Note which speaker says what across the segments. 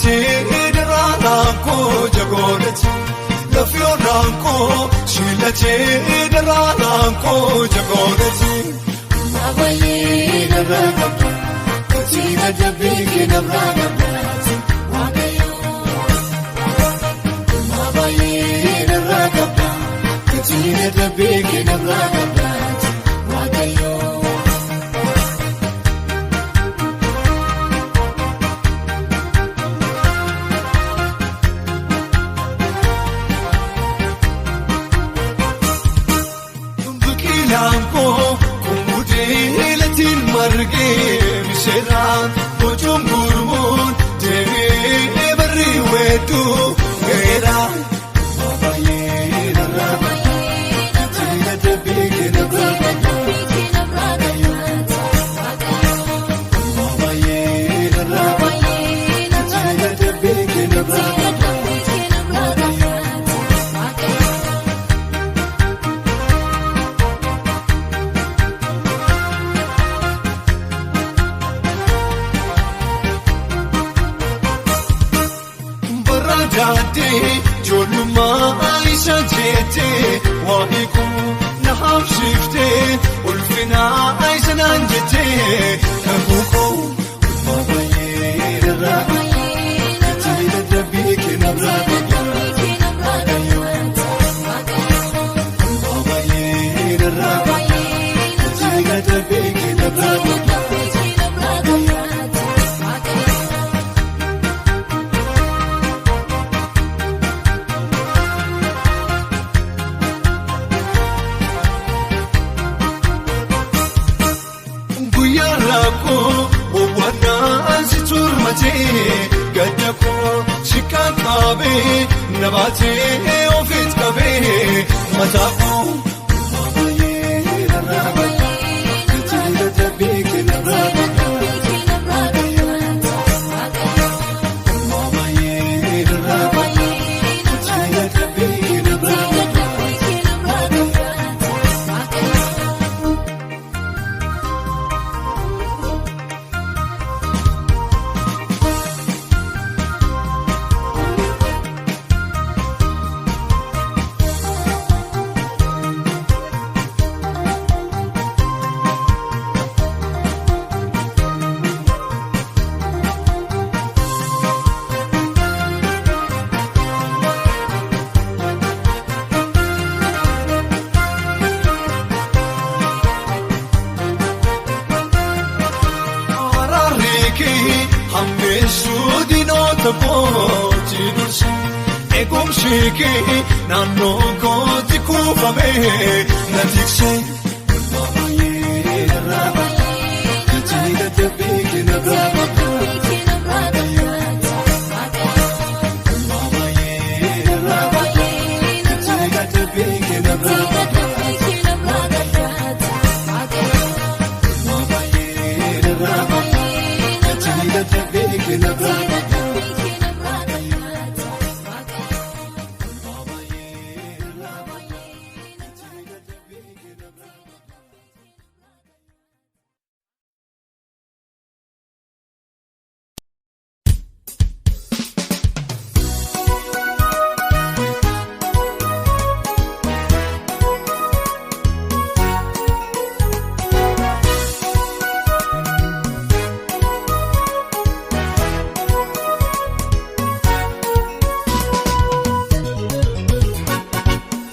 Speaker 1: Shiilatee daraaraan koo jagoolati lafiyoonaan koo shiilatee daraaraan koo jagoolati.
Speaker 2: Maabayee narraa qabda katina dabbeekee narraa qabdaati waaqayyoo. Maabayee narraa qabda katina dabbeekee narraa qabdaati waaqayyoo.
Speaker 1: Biqilaan koo kummutee latiin margee misheeraan bocuun gurmuun deemee barri weedduu geera. Maabayee narraa qabda katina dabbeekee narraa qabdaati waaqayyoo. Maabayee narraa qabda katina dabbeekee narraa qabdaati waaqayyoo. Barraadaatee ijoollummaa isa jettee waa'ee koo na haamsiftee ulfinaa isa naan jettee kakuu koo maabayee narraa qabda katina dabbeekee narraa qabdaati waaqayyoo. Maabayee narraa qabda katina dabbeekee narraa qabdaati waaqayyoo. Guyyaa rakkoo wawwaannaan si turmatee gadda koo si qaqqabee na baatee ofitti qabee mataa koo. Maabayee narraa qabda katina dabbeekee narraa qabdaati waaqayyoo. Maabayee narraa qabda katina dabbeekee narraa qabdaati waaqayyoo. Araarri hammeessuu diinota kootti dursa eegumsi kee naannoo kootti kuufamee na tikse. Maabayee narraa qabda katina dabbeekee narraa qabdaati waaqayyoo. Maabayee narraa qabda katina dabbeekee narraa qabdaati waaqayyoo. Maabayee narraa qabda katina dabbeekee narraa qabdaati waaqayyoo. Maabayee narraa qabda katina dabbeekee narraa qabdaati.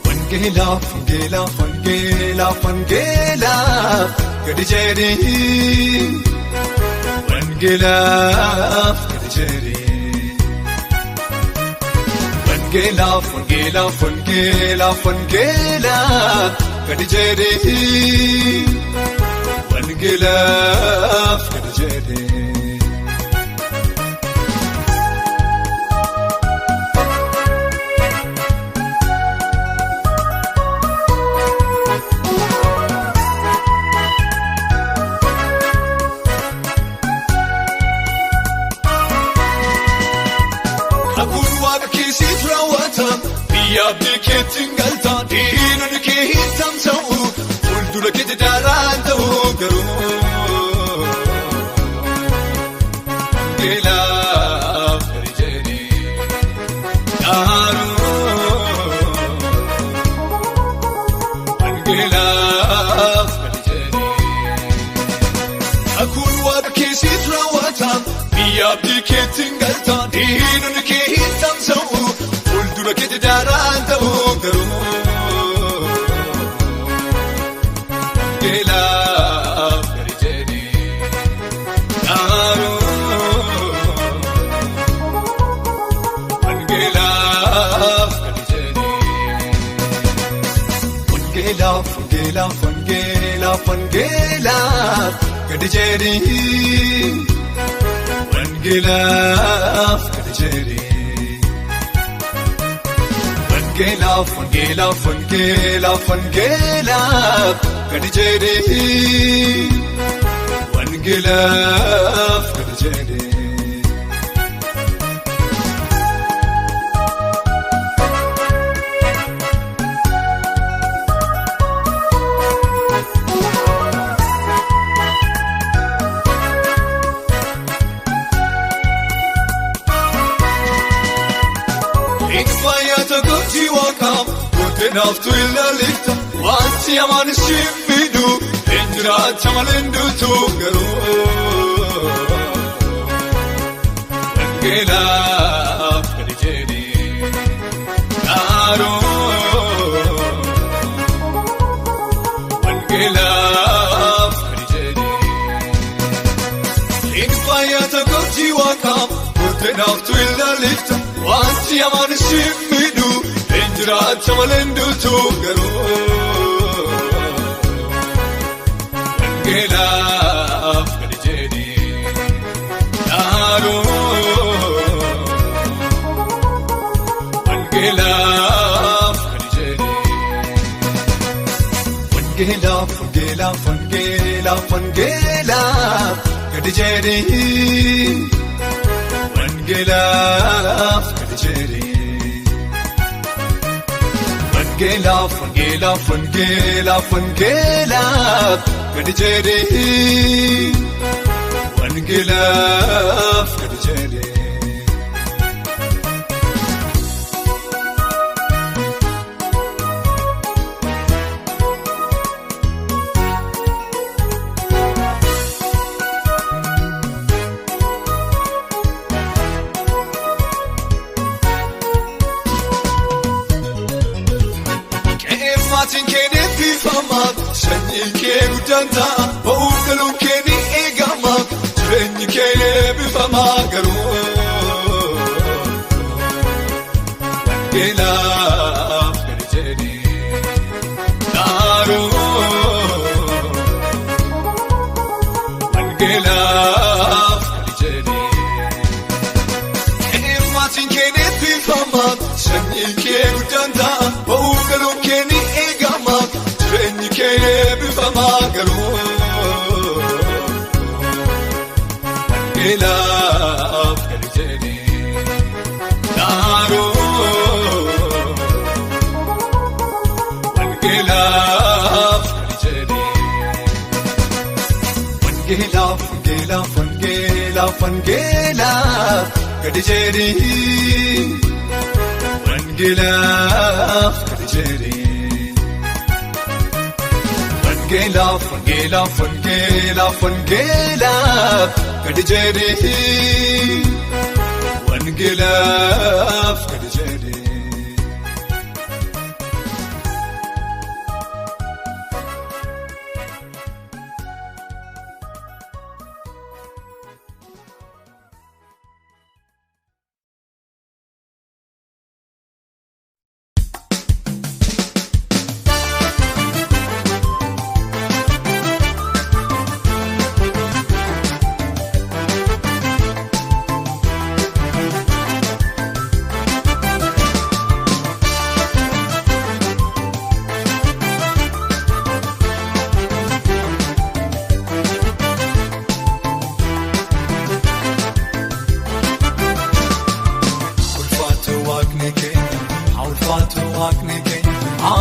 Speaker 1: Wangeelaaf wangeelaaf wangeelaaf wangeelaaf gadi jedhee wangeelaaf gadi jedhee wangeelaaf wangeelaaf wangeelaaf wangeelaaf gadi jedhee wangeelaaf gadi jedhee. Kakuun waaqa keessiif raawwata biyya abdii keetiin galta diinonni kee hin tamsa'u fuuldura keetti daaraan ta'u garuu. Wangeelaaf gadi jedhe. Garuu wangeelaaf gadi jedhee. Kakuun waaqa keessiif raawwata biyya abdii keetiin galta diinonni kee hin tamsa'u fuuldura keetti daaraan ta'u garuu wangeelaaf gadi jedhee. Garuu wangeelaaf gadi jedhee. Wangeelaaf wangeelaaf wangeelaaf wangeelaaf gadi jedhee. Wangeelaaf gadi jedhee. Wangeelaaf wangeelaaf wangeelaaf wangeelaaf gadi jedhee. Wangeelaaf gadi jedhee. Naaftu ilaalita wanti hamaan isheen injiraacha malee nduutu garuu wangeelaaf gadi jedhee garuu wangeelaaf gadi jedhee fayyata gochi waaqaaf gootee naaftu ilaalita wanti hamaan isheen Injiraacha malee nduutu garuu wangeelaaf gadi jedhee garuu wangeelaaf gadi jedhee. Wangeelaaf wangeelaaf wangeelaaf wangeelaaf gadi jedhee wangeelaaf gadi jedhee. Wangeelaaf wangeelaaf wangeelaaf wangeelaaf gadi jedhee wangeelaaf gadi jedhee. Sanyiin kee guddaan ta'a ba'uuf galuun kee ni eegama jireenyi kee eebbifama garuu wangeelaaf gadi jedhee garuu wangeelaaf gadi jedhee maatiin kee ni eebbifama sanyiin kee guddaan ta'a ba'uuf galuun kee ni eegama. Jireenyi kee eebbifama garuu wangeelaaf gadi jedhee garuu wangeelaaf gadi jedhee. Wangeelaaf wangeelaaf wangeelaaf wangeelaaf gadi jedhee wangeelaaf gadi jedhee. Wangeelaaf wangeelaaf wangeelaaf wangeelaaf gadi jedhee wangeelaaf gadi jedhee.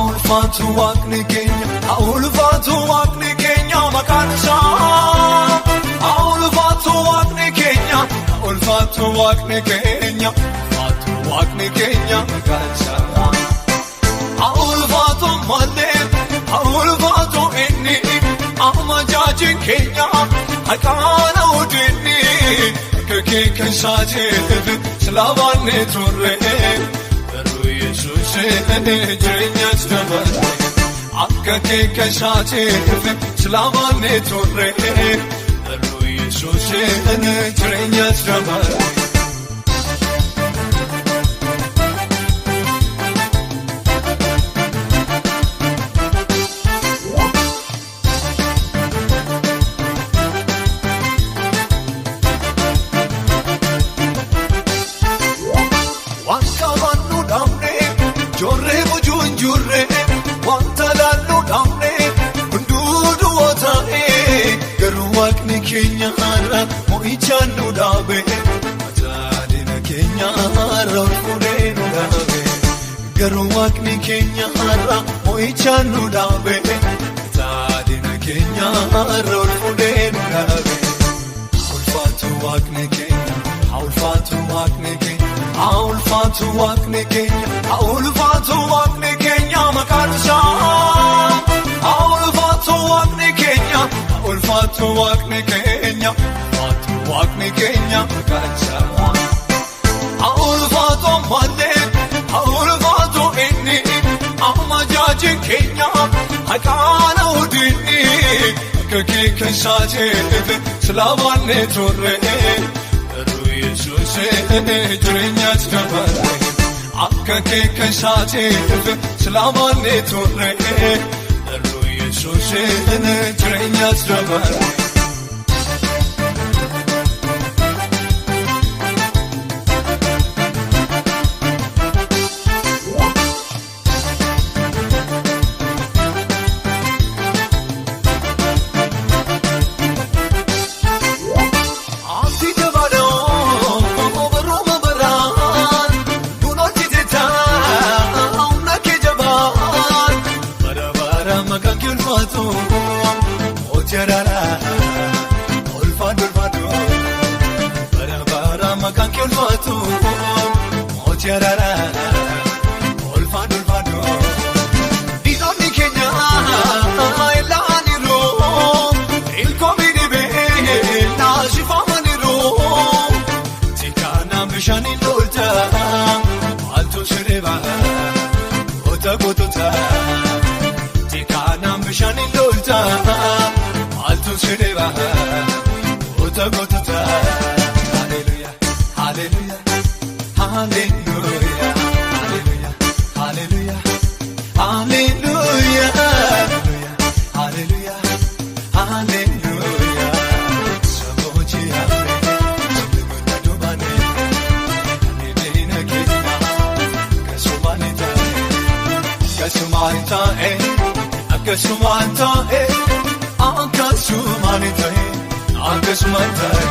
Speaker 1: Ulfaatu waaqni keenya, ulfaatu waaqni keenya maqaan isaa. Ulfaatu waaqni keenya, ulfaatu waaqni keenya, ulfaatu Waaqni keenya maqaan isaa. Haa ulfaatu malee haa ulfaatu inni amma jaajiin keenya haqaana udinni akka kee kan saateef silaabaanne turre garuu Yesuus jireenyas dabarre akka kee kan saateef silaabaanne turre garuu Yesuus jireenyas dabarre. Waaqni keenya har'a mo'ichaan nu dhaabe mataadina keenya har'a ol fuudhee nu dhaabe garuu waaqni keenya har'a mo'ichaan nu dhaabe mataadina keenya har'a ol fuudhee nu dhaabe. Ulfaatu waaqni keenya haa ulfaatu waaqni keenya haa ulfaatu waaqni keenya haa ulfaatu waaqni keenya maqaan isaa haa ulfaatu waaqni keenya. Ulfaatu waaqni keenya, ulfaatu waaqni keenya maqaan isaa. Haa ulfaatu malee, haa ulfaatu inni, amma jaajiin keenya haqaana udinni. Akka kee kan saateef silaabaanne turre, garuu Yesuus jireenyas dabarre. Akka kee kan saateef silaabaanne turre. Yesuus jireenyas dabarre. Ati jabaadoo baruma baraan dunooti jecha humna kee jabaan bara bara maqaan kee ulfaatu mootii araaraa ulfaatu ulfaatu bara bara maqaan kee ulfaatu mootii araaraa ulfaatu ulfaatu. Diinonni keenya ilaaniiru ilkoomii dhibee naasifamaniiru tikaana bishaanii lolta maaltu sirba goota gootota tikaana bishaanii lolta maaltu sirba goota gootota. Hallelujah, hallelujah, hallelujah, hallelujah, hallelujah, hallelujah, hallelujah. Sabooti hafe sabni dubbane ani diina keenya akkasumaan ta'e akkasumaan ta'e akkasumaan ta'e akkasumaan ta'e akkasumaan ta'e.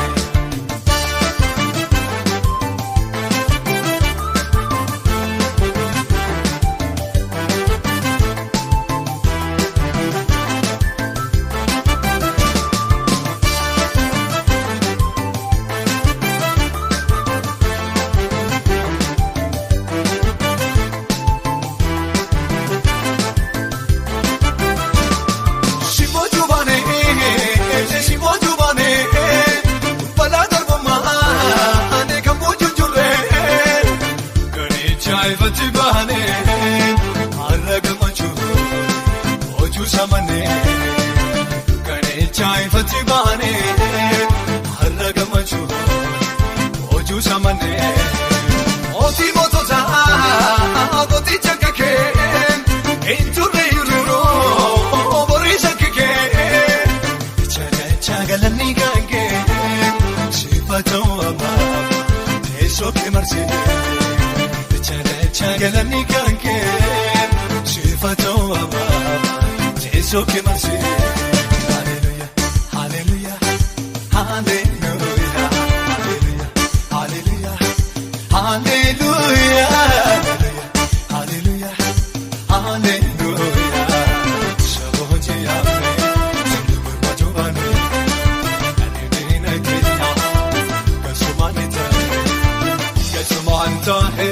Speaker 1: Hallelujah, hallelujah, hallelujah, hallelujah, hallelujah, hallelujah, hallelujah. Sabooti hafe sabni dubbane ani diina keenya akkasumaan ta'e akkasumaan ta'e.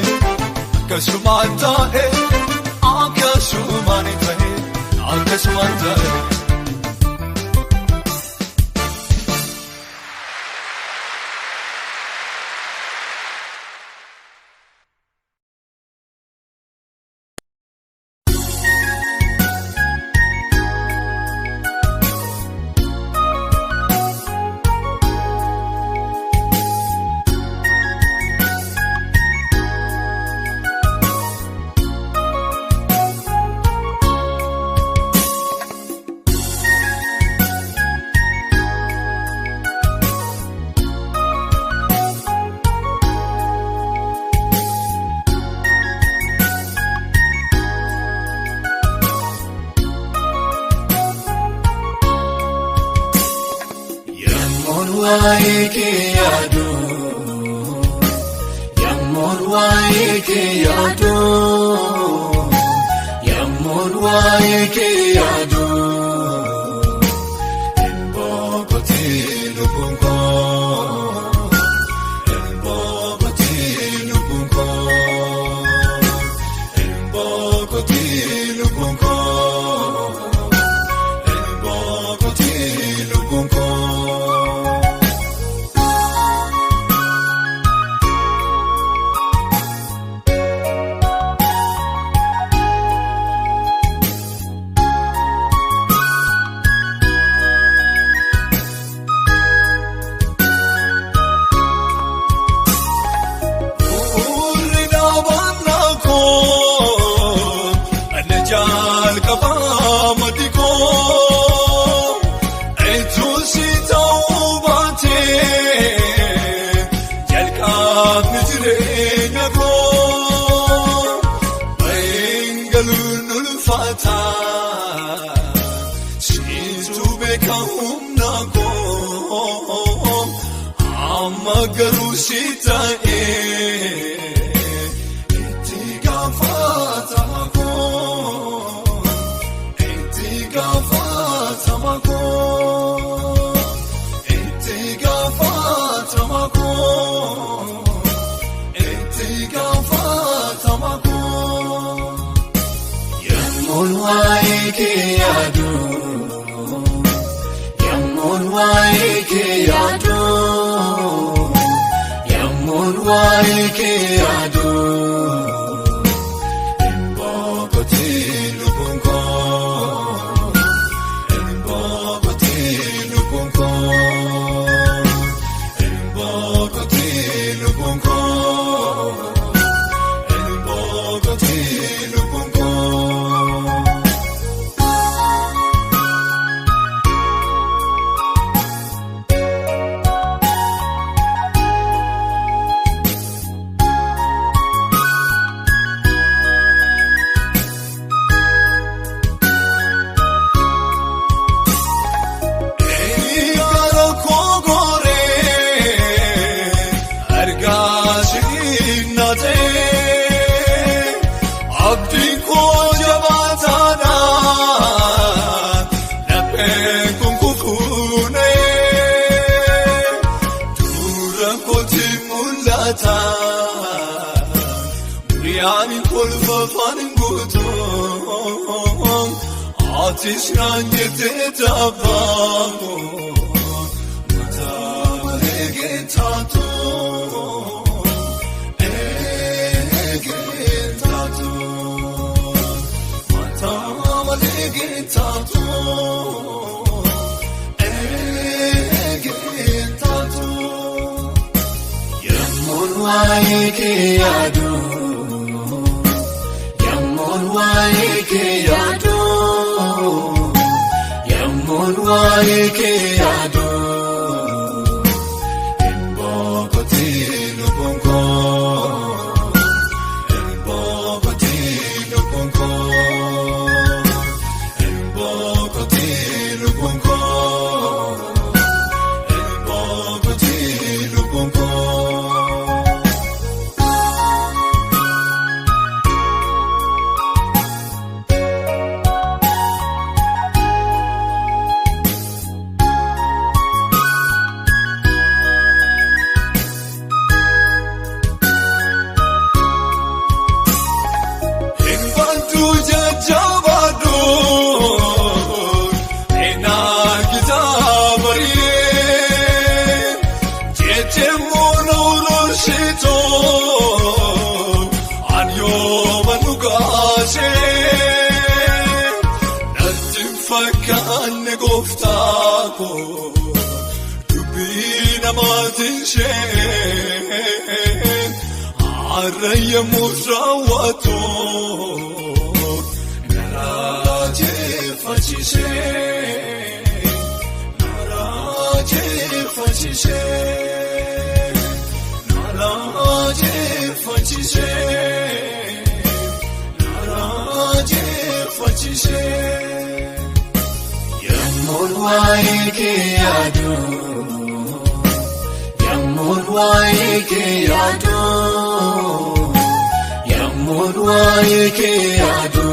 Speaker 1: Akkasumaan ta'e, akkasumaan ta'e, akkasumaan ta'e.
Speaker 2: Yammuun waa'ee kee yaadu, yammuun waa'ee kee yaadu, yammuun waa'ee kee yaadu.
Speaker 1: Hin boqotiin lubbuun koo, hin boqotiin lubbuun koo, hin boqotiin lubbuun koo, hin boqotiin lubbuun koo. Urri dhaabannaa koo, ani jalqabaa maddi koo, eetuusi ta'uu baatee jalqabni jireenya koo, bahin galuun ulfaata, siitu beeka humna koo, amma garuu si ta'ee itti gaafatama koo, itti gaafatama koo, itti gaafatama koo, itti gaafatama koo.
Speaker 2: Yammuun waa'ee kee yaadu, yammuun waa'ee kee yaadu, yammuun waa'ee kee yaadu.
Speaker 1: Hin boqotiin lubbuun koo, hin boqotiin lubbuun koo, hin boqotiin lubbuun koo, hin boqotiin lubbuun koo. Eegaara koogoree argaa shiinatee abdiin koo jabaataadhaan lapheen kun kufuunee dura kooti mul'ata guyyaan kolfafaan guutuu. Atis naan jettee taphatu, mataa malee geetaatu, geetaatu, mataa malee geetaatu, geetaatu.
Speaker 2: Yammuun waa'ee kee yaadu, yammuun waa'ee kee yaadu, yammuun waa'ee kee yaadu.
Speaker 1: Hin boqotiin lubbuun koo, hin boqotiin lubbuun koo, hin boqotiin lubbuun koo, hin boqotiin lubbuun koo. Yooma dhugaasee natti fakkaanne gooftaa koo dubbii namaatiin ishee har'a yemmuu raawwatu naraajeeffachiisee naraajeeffachiisee naraajeeffachiisee naraajeeffachiisee.
Speaker 2: Yommuun waa'ee kee yaadu, yommuun waa'ee kee yaadu, yommuun waa'ee kee yaadu.